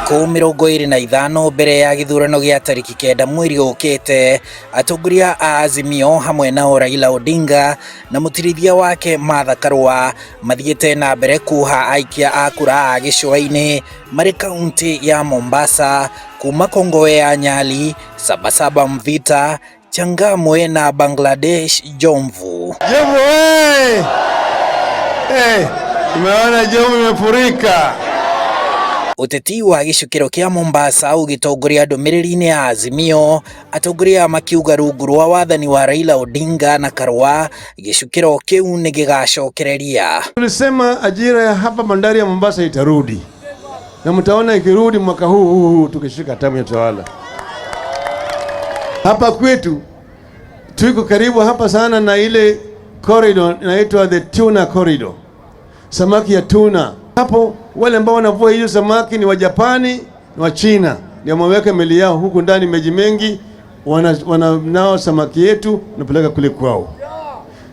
Thikũ 25 mbere ya gĩthurano gĩa tarĩki 9 mweri ũkĩte, atongoria a Azimio hamwe nao Raila Odinga na mũtirithia wake Martha Karua mathiĩte na mbere kuha aikia a kura a gĩcũa-inĩ marĩ kaunti ya Mombasa kuma Kongowe ya Nyali, Sabasaba Mvita, Changamwe na Bangladesh Jomvu. Jomvu hey! Hey, umeona Jomvu imefurika. Ũteti wa gĩcukĩro kĩa Mombasa ũgĩtongoria ndũmĩrĩri-inĩ ya Azimio, atongoria makiuga rungu rwa wathani wa Raila Odinga na Karua gĩcukĩro kĩu nĩ gĩgacokereria. Tulisema ajira ya hapa bandari ya Mombasa itarudi na mtaona ikirudi mwaka huu huu huu tukishika hatamu ya utawala. Hapa kwetu tuko karibu hapa sana na ile corridor inaitwa the tuna corridor, samaki ya tuna. Hapo wale ambao wanavua hiyo samaki ni wa Japani na wa China, ndio wameweka meli yao huku ndani, meji mengi wana nao samaki yetu napeleka kule kwao.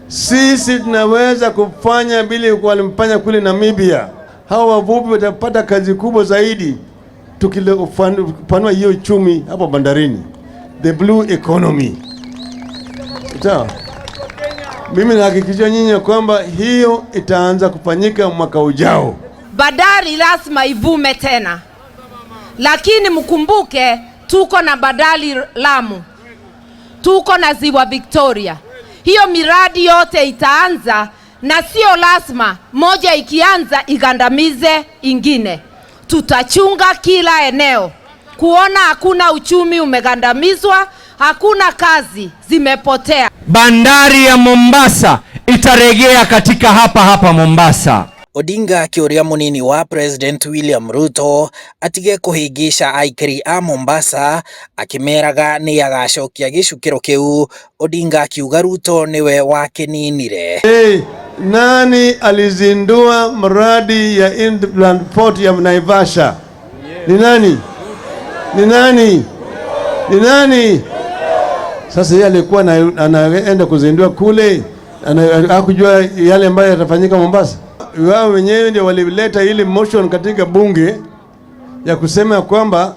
Sisi tunaweza kufanya vile walimfanya kule Namibia. Hawa wavuvi watapata kazi kubwa zaidi tukipanua hiyo uchumi hapo bandarini, the blue economy. Sawa. Mimi nahakikishia nyinyi kwamba hiyo itaanza kufanyika mwaka ujao. Bandari lazima ivume tena, lakini mkumbuke tuko na bandari Lamu, tuko na ziwa Victoria. Hiyo miradi yote itaanza, na sio lazima moja ikianza igandamize ingine. Tutachunga kila eneo kuona hakuna uchumi umegandamizwa, hakuna kazi zimepotea. Bandari ya Mombasa itarejea katika hapa hapa Mombasa. Odinga akĩũria mũnini wa President William Ruto atige kũhĩngĩca aikari a Mombasa akĩmeraga nĩ agacokia gĩcukĩro kĩu. Odinga akiuga Ruto nĩwe wakĩninire. Hey, nani alizindua mradi ya inland port ya Naivasha? Ni nani? Ni nani? Ni nani? Sasa yeye alikuwa anaenda kuzindua kule, hakujua yale ambayo yatafanyika Mombasa. Wao wenyewe ndio walileta ile motion katika bunge ya kusema kwamba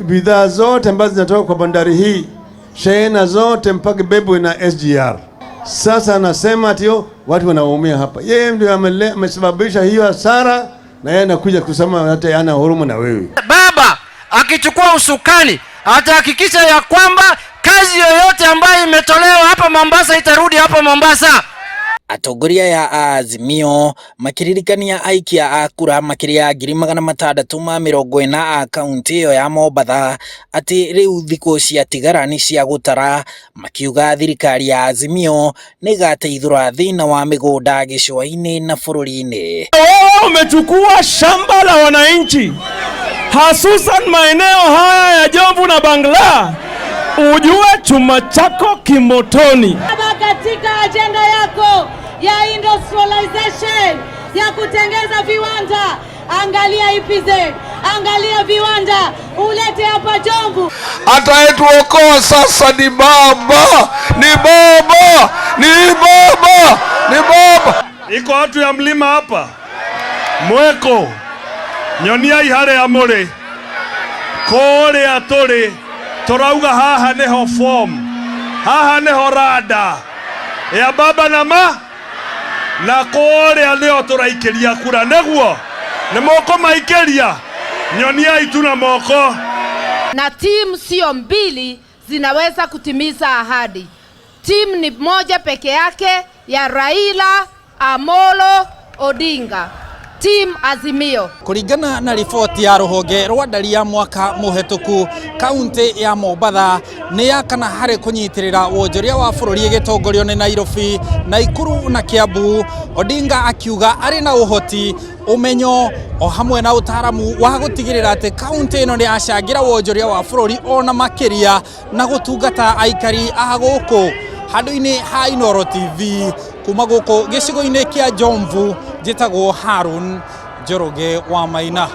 bidhaa zote ambazo zinatoka kwa bandari hii, shehena zote mpaka ibebwe na SGR. Sasa anasema ati watu wanaumia hapa. Yeye ndio amesababisha hiyo hasara, na yeye anakuja kusema hata hana huruma na wewe. Baba akichukua usukani atahakikisha ya kwamba kazi yoyote ambayo imetolewa hapa Mombasa itarudi hapa Mombasa. Atongoria aya a Azimio makĩririkania aikia a kura makĩria ya 640,000 a kaunti ĩyo ya Mombatha atĩ rĩu thikũ ciatigara nĩ cia gũtara, makiuga thirikari ya Azimio nĩ ĩgateithũra thĩna wa mĩgũnda gĩcũa-inĩ na bũrũri-inĩ. Wewe umechukua shamba la wananchi, hasusan maeneo haya ya Jomvu na Bangla, ujue chuma chako kimotoni. Katika ajenda yako ya industrialization ya kutengeza viwanda, angalia EPZ, angalia viwanda ulete hapa Jomvu. Atayetuokoa sasa ni baba, ni baba, ni baba, ni baba. Iko watu ya mlima hapa mweko nyonia ihare amuri kuria turi turauga haha niho form, haha niho rada ya baba na ma na kuria nio turaikiria kura niguo ni mukumaikiria nyonia itu na moko. Na timu sio mbili zinaweza kutimiza ahadi. Timu ni moja peke yake ya Raila Amolo Odinga, Team Azimio. Kũringana na riboti ya rũhonge rwa ndari ya mwaka mũhetũku, kaunti ya Mombatha nĩ ya kana harĩ kũnyitĩrĩra wonjoria wa bũrũri ĩgĩtongorio nĩ Nairobi, Naikuru na Kiambu. Odinga akiuga arĩ na ũhoti, ũmenyo o hamwe na ũtaaramu wa gũtigĩrĩra atĩ kaunti ĩno nĩ yacangĩra wonjoria wa bũrũri ona makĩria na gũtungata aikari a gũkũ. Handũ-inĩ ha Inooro TV kuma gũkũ gĩcigo-inĩ kĩa Jomvu, njĩtagwo Harun Njoroge wa Maina.